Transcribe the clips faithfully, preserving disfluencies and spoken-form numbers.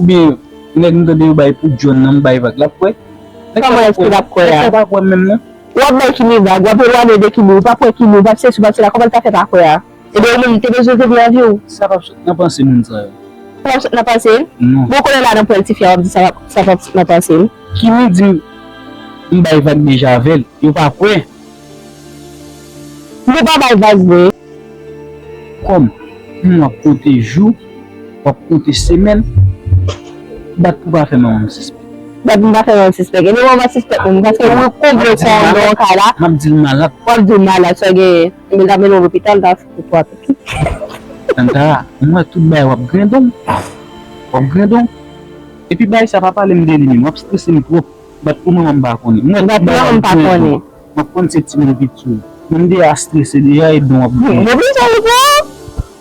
Oubyen nèg m tande yo bay pou John nan, m bay vag, l ap kwè? Nèg sa Kòman pa èske kwè. L ap kwè a? Nèg sa pa kwè menm non. W ap bay Kimi vag, w ap elwanye de Kimi, w p ap wè Kimi, w p ap sesi, w p ap sela, kòman l ta fè pa kwè a? Ebyen, ou menm, te bezwen te byen anvi w. Sa p ap sot nan panse moun sa yo. Sa p ap sot nan panse l? Non. Bon, konnen la nan pwèl tifi a, w ap di sa p ap, sa p ap sot nan panse l. Kimi di m, m bay vag deja avè l, yo pa kwè. Yo pa bay vag vre. Kòm moun w ap konte jou, w ap konte semèn, bat pou pa fè manman m sispèk. Bat pou pa fè manman m sispèk. Ebyen, manman m pa sispèk moun, paske ou konble kò w nan yon kay la. M ap di l malad. W ap di l malad, sa w genyen. Ebyen, l ta mennen w lopital, l ta fout ou atò. Tanta, m wè tout bagay w ap grendon. W ap grendon. Epi bagay sa pa pale m de li menm, w ap strese m twòp. Bat pou manman m pa konnen. M wè tout bagay w ap grendon. M ap konn se timoun pitit ou. Moun deja strese deja e don w ap grendon. Bon, bon, sa ou fè?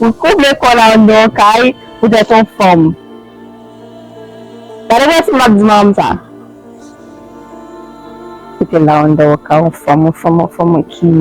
Ou konble kò la anndan yon kay poutèt yon fanm. Gade kòman m ap di manman m sa. Kite l la anndan yon kay, yon fanm, yon fanm, yon fanm ki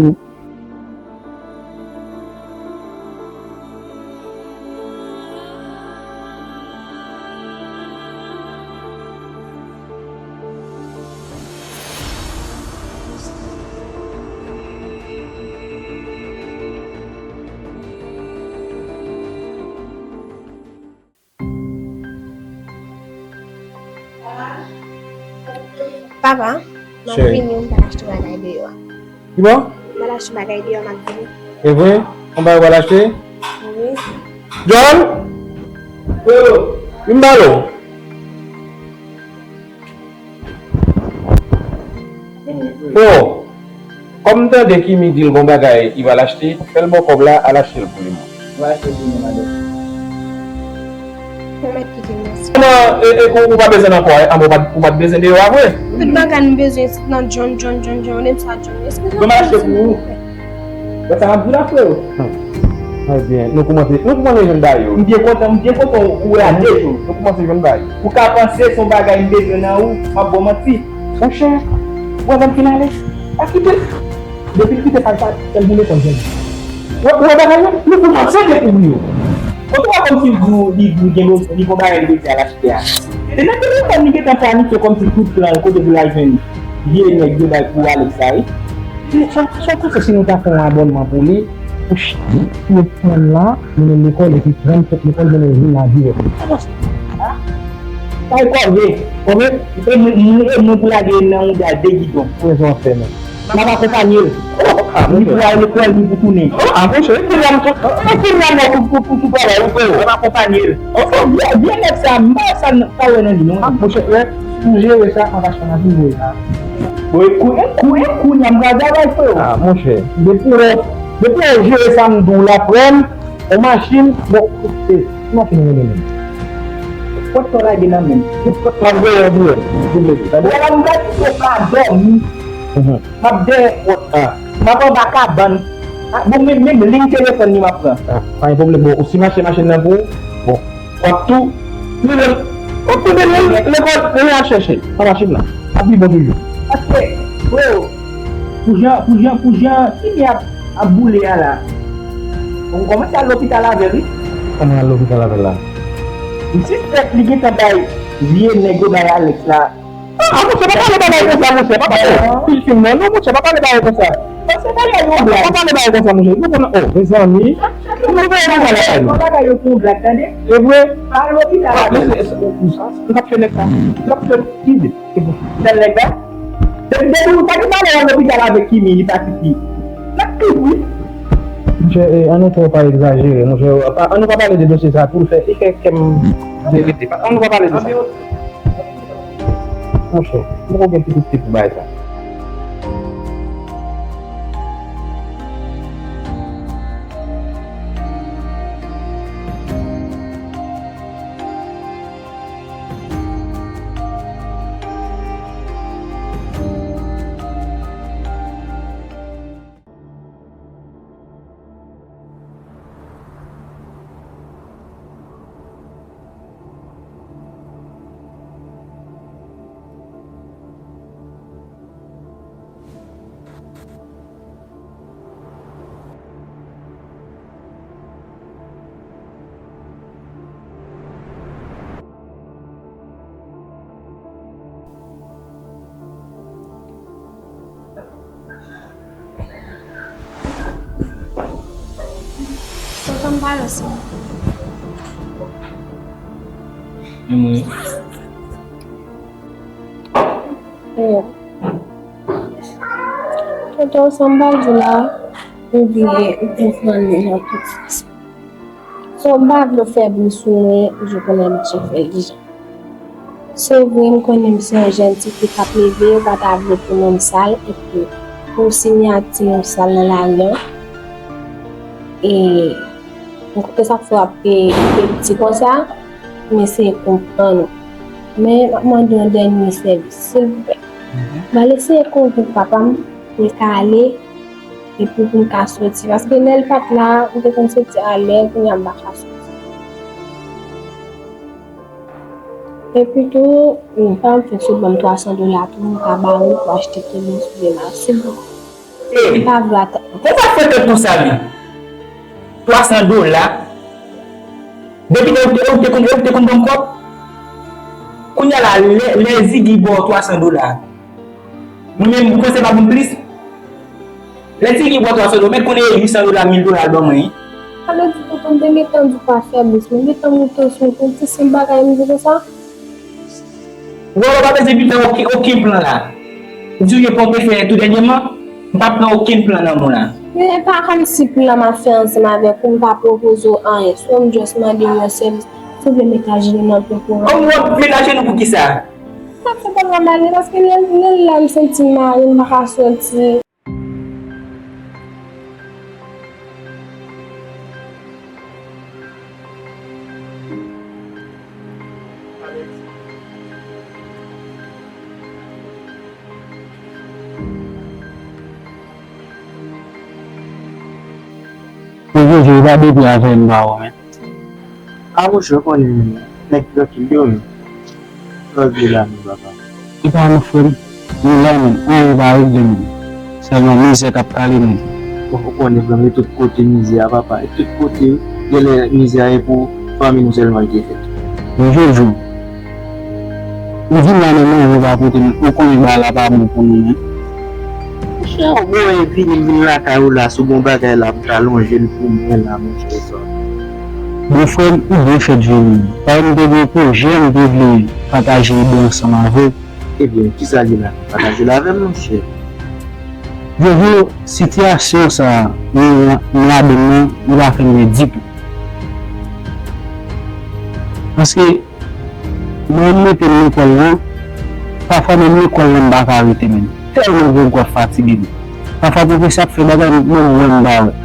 Papa, m ap vini, m pral achte bagay deyò a. Ki bò? M pral achte bagay deyò, m ap vini. E vre? Yon bagay w pral achte? Wi. John! Vin ba lo. Oh! Kòm m tande Kimi di l gon bagay li pral achte, fè l ba w kòb la, al achte l pou li, man. Ou pral achte l pou mwen, madanm. Pèmèt kite m, mèsi. Kòman, e, e, ou, ou pa bezwen l ankò, e? Anben, ou pa, ou pa t bezwen deyò a vre? Tout bagay m bezwen, se nan John, John, John, John, ou menm sa John. Eskize m, silvouplè. Wè sa m ap di w la, freo? Ebyen, nou kòmanse, nou kòmanse jwenn bagay yo. M byen kontan, m byen kontan ou wè a de jou. Nou kòmanse jwenn bagay. Ou ka panse se yon bagay m bezwen nan ou, m ap ba w manti. Monchè, ou wè lè m fin ale, pa kite l. Depi l kite paj sa, sèl pou lekòl jwenn. Ou wè, ou wè bagay yo? Nou kòmanse dekouvri yo. Antouka, kòmsi l di w, li di w gen bezwen, li gon bagay li bezwen al achte a. Se nan telefòn li gentan planifye kòmsi tout plan l kote pou l al jwenn vye nèg yo bay pou Alex la, wi. Se, se, se yon konsa si nou ta fè yon abònman pou li, pou ch-, pou yo pran l la, mennen l lekòl, epi trannsèt lekòl, mennen l vin la dirèk. Sa e kòve, kòve, e nou, nou, e nou pou lage nan yon dal de gidon. Pou rezon an fè, men. M ap akonpanye l. Ni pou al lekòl, ni pou tounen. Ah, monchè, e kounye a m tou, e kounye a m tou, tou, tou, tou travay, wi, freo. M ap akonpanye l. Vye, vye nèg sa, m pa wè sa, m pa wè nan li, non. Ah, monchè, frè, pou jere sa, m ap achte machin pou sa. Bon, e kou, e kou, e kounye a m pral travay, freo. Ah, monchè. Depi wè, depi wè jere sa, m di w la, frè m, yon machin, bon, e, yon machin mwen menm. Pòt sa w lage nan men m. Se pòt la m voye an dirèk. Ou wè la, m gade se pa dòmi. M ap dèyè pòt la. M ap anba kabann. Ah, bon, menm, menm liy telefòn li m ap pran. Ah, pa gen pwoblèm. Bon, ou si mache machin nan pou ou, bon, w ap tou, li menm, w ap tou mennen l lekòl, mennen al chèche l nan machin nan. Ap pi bon toujou. Paske, freo, pou jan, pou jan, pou jan, Kimi ap, ap boule a la, ou kòmanse al lopital avè l, wi. Kòman al lopital avè l la? M sispèk li gentan bay vye nèg yo bay Alex la. Ah, monchè, pa pale bagay konsa, monchè, pa pale. Fi fin nan, non, monchè, pa pale bagay konsa. Paske bagay yo blag. Pa pale bagay konsa, monchè. Ou konprann? Oh, mezanmi. Nou veye nou nan lakay nou. Bagay yo pou blag, tande? E vre? Pa lopital. Ah, men se, se, ou, ou sa, m t ap fè nèg sa. M t ap fè l pi vit. Sèl nèg la. Depi, depi ou ta gen pale nan lopital avèk Kimi, li pa sifi. L ap pi vit. Monchè, e, ann nou fè w pa egzajere, monchè, pa, ann nou pa pale de dosye sa, pou l fè, li fè kè m derete. Pa, ann nou pa pale de sa. Monchè, m poko gen pitit tit pou bagay sa. M pa nan sou. Men mwen. Yo. Tonton, sa m pral di w la, ou bliye, ou konprann li nan tout sans. So, m pa vle w fè bri sou mwen, ou konnen m te fè l deja. Se vre, m konnen m se yon jèn ti fi k ap leve, ou pa ta vle pou non m sal, epi pou w sinyati non m sal nan lari an. E m konprann sa k fè w ap, e, e piti konsa, m eseye konprann ou. Men, m ap mande yon dènye sèvis, silvouplè. M al eseye konvenk papa m pou l ka ale, epi pou m ka soti. Paske lè l pa t la, m te konn soti alèz, kounye a m pa ka soti. Epi tou, m pa m fè sou ban m twa san dola tou, m ka ba ou pou achte kebe sou de la, silvouplè. M pa vle atann. Konsa fè tèt ou sale. Twa san dola. Depi lè ou te, ou te konn, ou te konn ban m kòb. Kounye a la, lè, lè Ziggy ba w twa san dola. Mwen menm, ou panse m ap ban m plis? Lè Ziggy ba w twa san dola, mèt konnen e uit san dola, mil dola l ban mwen, wi. Sa vle di, tonton, m te gentan di w pa fè bri, m gentan moute sou yon ti senp bagay, m di konsa. Wè, w pa bezwen pran okenn, okenn plan la. Ou di w gen plan w te fè tou dènyèman, m pa pran okenn plan nan men w la. Men e pa kòmsi plan m ap fè ansanm avèk ou, m pa pwopoze w anyen. So, m just mande w yon sèvis. Silvouplè, met ajenou nan pye pou mwen. Kòm w ap met ajenou pou kisa? Sa fè pa m ale, paske lè, lè l la, m santi m mare, m pa ka soti. Yo, Jojo, ou pa depi avè m ba ou, men. A, monchè, ou konnen nèg trankil yo, men. Sa w vle la menm, papa? Epa non, frè m. Nou la, menm. Anyen pa regle, menm. Sèlman mizè k ap pale, menm. Bon, ou konnen, frè m, e tout kote mizè a, papa. E tout kote, genlè mizè a e pou fanmi nou sèlman li te fèt. Men Jojo, ou vin la, menm anyen ou pa pote, menm. Ou konnen bagay la pa bon pou nou, menm. Monchè, ou bon, e vini, m vin lakay ou la, si w gen yon bagay la, m ta lonje l pou mwen la, monchè, sa. Bon, frè m, ou byen fèt vini. Paske m te gen yon pwojè m te vle pataje ide ansanm avè w. Ebyen, kisa l ye la? Pataje l avè m, monchè. Jojo, sitiyasyon sa a, nou, nou ladan l lan, li pa fè m gen ditou. Paske, lè yo mete m lekòl lan, pafwa menm lekòl lan m pa ka rete menm. Tèlman grangou ap fatige m. Pafwa pwofesè ap fè bagay, m menm wè m pa wè.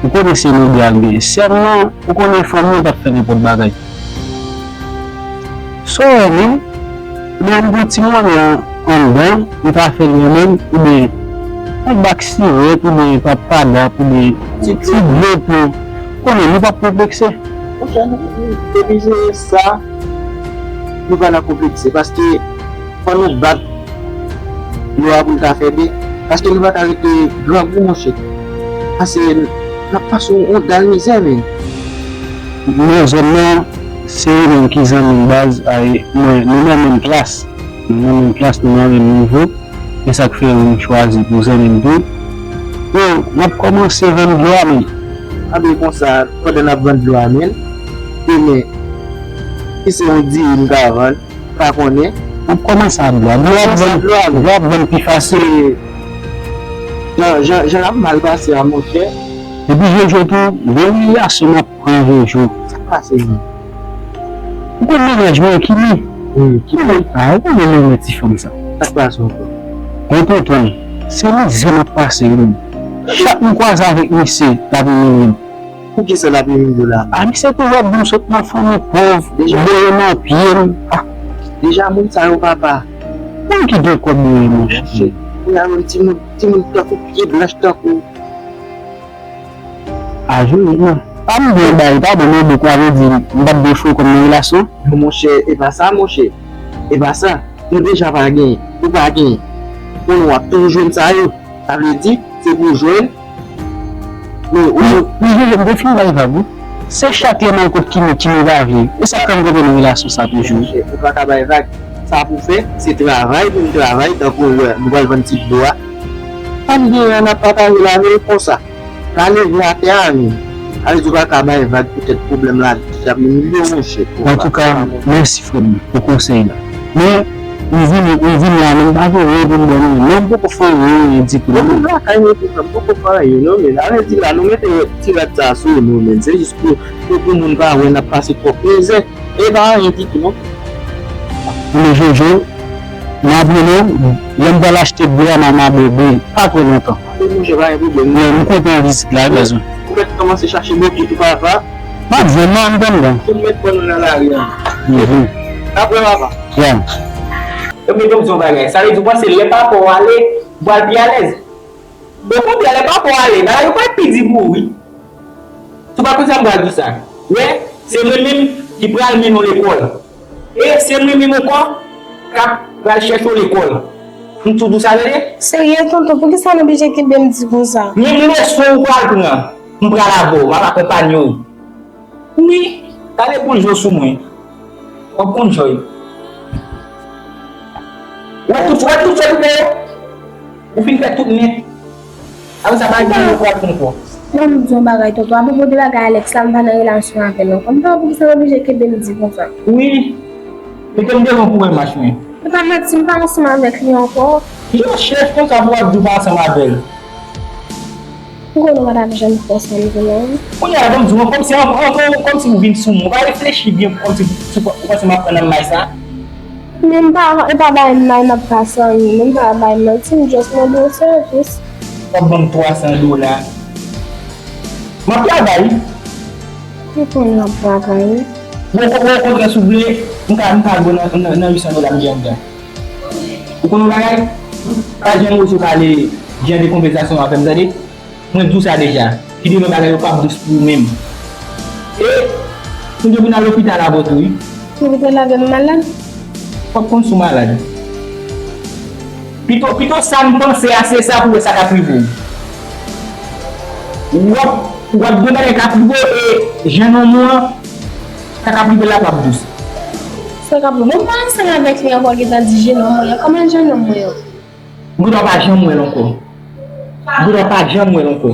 Ou konnen se lode a l genyen. Sèlman, ou konnen fanmi an p ap fè nenpòt bagay. Sa w wè menm, lè m pran ti monnen an anndan, m ka fè l nan men m, oubyen yon bak sirèt, oubyen papadap, oubyen ti dlo pou, konnen nou p ap konplekse. Monchè, nou, nou, depi se sa, nou pa nan konplekse, paske fò nou bat dlo a pou l ka fè de, paske nou pa ka rete grangou, monchè. Paske n ap pase yon, yon dal mizè, men. Nan zòn nan, se ou menm ki zanmi m baz, ay, mwen, nou nan menm klas. Nou nan menm klas, nou nan menm nivo. Se sa k fè ou chwazi pou zanmi m tou. Yo, n ap kòmanse vann dlo a menm. Anben konsa, pandan n ap vann dlo a menm, demen, si se yon diri m ka vann, pa konnen. N ap kòmanse ak dlo a. Dlo a ap vann, dlo a ap vann pi fasil. Jan, jan, jan l ap mal pase a, monchè. Epi Jojo tou, gen yon relasyon m ap pran Jojo. Sa k pase menm? Ou konn mennaj mwen, Kimi? Wi, Kimi. A, ou konnen mennaj ti fanm sa. Sa k pase ankò? Bon, tonton, se mizè m ap pase, wi. Chak m kwaze avèk misye, l ap imilye m. Poukisa l ap imilye w la? A, misye toujou ap di m sot nan fanmi pòv, deja, voye nan pye m. A. Deja moun sa yo, papa. Moun ki gen kòb yo ye, monchè. Monchè, kounye a menm timoun, timoun tankou pye blanch, tankou. A, Jojo, non. Pa m gen bagay, pa bon, men bon, kwa vle di, m p ap gen frekon nan relasyon. Non, monchè, e pa sa, monchè. E pa sa. Nou deja pa genyen. Ou pa genyen. Kounye a w ap toujou jwenn sa yo. Sa vle di, se pou w jwenn. Men, ou, men, men, Jojo, m te fin bay vag, wi. Se chak lè m al kot Kimi, Kimi pa vle. E sa k fè m kanpe nan relasyon sa toujou. Monchè, ou pa ka bay vag. Sa pou fè, se travay pou m travay, tankou w wè, nou pral vann ti dlo a. Pa m gen anyen, n ap pataje l avè l konsa. N a leve atè a, men. Sa vle di w pa ka bay vag poutèt pwoblèm lavi ki ap vini yo, monchè. Antouka, mèsi frè m pou konsèy la. Men, m vin, m vin la, men m pa gen anyen pou m ba nou. Men m poko fè anyen ditou non. Bon, m lakay mwen tou, frè m, m poko fè anyen non, men sa vle di la, nou mete ti rad sa sou nou, men se jis pou, pou, pou moun pa wè n ap pase twòp mizè. E pa anyen ditou non. Ebyen Jojo, m ap rele w, lè m pral achte bwè a, m a, m a bwè bwè, pa twò lontan. Ebyen monchè, pa gen pwoblèm. Mwen, m kontan vizit la wi, baz mwen. Ou mèt kòmanse chache bòkit ou papa. M ap jwenn non anndan anndan. Ou mèt pran nou nan lari an. Mhm. Apre papa. Yeah. Ebyen, ban m di w yon bagay. Sa vle di w panse lè papa w ale, ou pral pi alèz? Okontrè, lè papa w ale, bagay yo pral pi di pou ou wi. Si w pa konn sa m pral di w sa. Wè, se mwen menm ki pral mennen w lekòl. E se mwen menm ankò k ap pral chèche w lekòl. M tou di w sa tande? Serye, tonton, poukisa nou oblije kenbe m di konsa? Menm leson ou pral pran, m pral avè w, m ap akonpanye w. Wi, gade boul je w sou mwen. W ap konn jòy. Ou wè tout, ou wè tout sa ou fè yo? Ou fin fè tout nèt. Apre sa, pa gen yon pral pran ankò. Ban m di yon bagay, tonton. Apwopo de bagay Alex la, m pa nan relasyon avè l ankò. M pa wè poukisa w oblije kenbe m di konsa. Wi. Mete m devan pou wè match mwen. Se pa manti, m pa ansanm avèk li ankò. Yo chèch konsa pou w ap di w pa ansanm avè l. Ou konnen w pa t ap janm fè sa m di w non. Kounye a la, ban m di w, kòmsi, ankò, kòmsi ou vin sou mwen. Ou pa reflechi byen, kòmsi ou panse m ap pran nan may sa. Men m pa, e pa bay m mal m ap pase anyen, men m pa bay manti, m just mande w sèvis. W ap ban m twa san dola. M ap travay. M konnen w ap travay wi. Bon, o, o kontrè, si w vle, m ka, m ka lwe nan, nan, nan uit san dola m gen anndan. Ou konn yon bagay? Pa janm oze pale jan de konvèsasyon w ap fè m tande. Mwen di w sa deja. Kite men bagay yo p ap dous pou ou menm. E, nou dwe vin al lopital avè w tou wi. Lopital avè m malad? W ap konn si w malad. Pito, pito sa m panse a, se sa pou w wè sa k ap rive w. W ap, w ap gen bagay k ap rive w e jan nonm ou an, sa k ap rive l la p ap dous. Sa k ap rive w? Mwen pa ansanm avèk li ankò, gentan di je nonm mwen an. Kòman je nonm mwen an? Ou gendwa pa janm wè l ankò. Ou gendwa pa janm wè l ankò.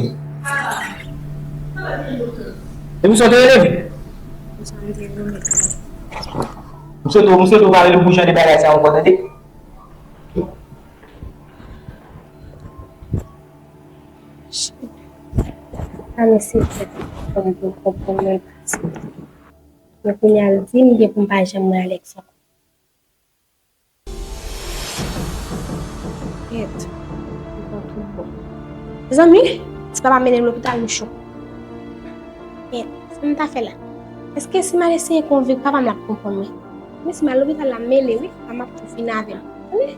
Epi sa w te rele m? M swete w, m swete w pa rele m pou jan de bagay sa ankò, tande? Sa mesye fè m konprann mwen pase. Men kounye a l di m gen pou m pa janm wè Alex ankò. Kèt, li pran tout bon. Mezanmi, si papa mennen m lopital, m cho. Kèt, sa m ta fè la? Èske si m al eseye konvenk papa m, l ap konprann mwen? Men si m al lopital la, m mele wi, papa m ap tou fini avè m. Tande?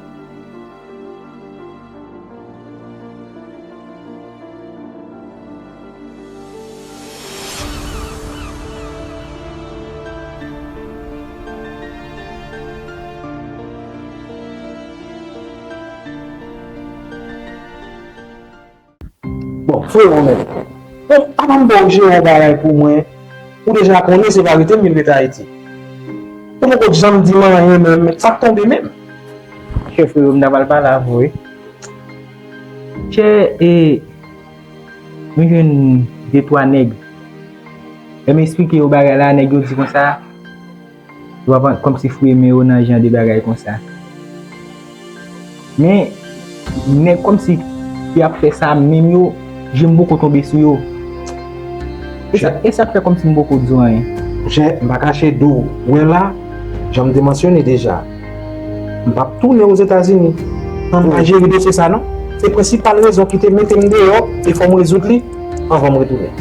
Bon, frewo menm. Bon, apa m ba w jere yon bagay pou mwen? Ou deja konnen se pa rete m vin rete Ayiti. Ou poko janm di m anyen menm, sa k tonbe menm? Chè frewo, m ta pral pale avè w wi. Chè, e, mwen jwenn de twa nèg. Lè m esplike yo bagay la, nèg yo di konsa, yo ap kòmsi fouye men yo nan jan de bagay konsa. Men, nèg kòmsi ki ap fè sa menm yo, je m poko tonbe sou yo. E sa, e sa k fè kòmsi m poko di w anyen. Monchè, m pa kache di w, wè la, jan m te mansyone deja, m p ap tounen Ozetazini. Ann pa jere dosye sa non. Se prensipal rezon ki te mete m deyò, e fò m rezoud li anvan m retounen.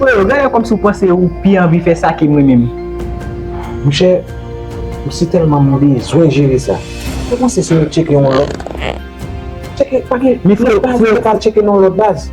Freo, genlè kòmsi w panse ou pi anvi fè sa ke mwen menm. Monchè, m sitèlman m bezwen jere sa. Ou panse si nou tcheke yon lòt? Tcheke, pa gen lòt baz, nou ka tcheke nan yon lòt baz.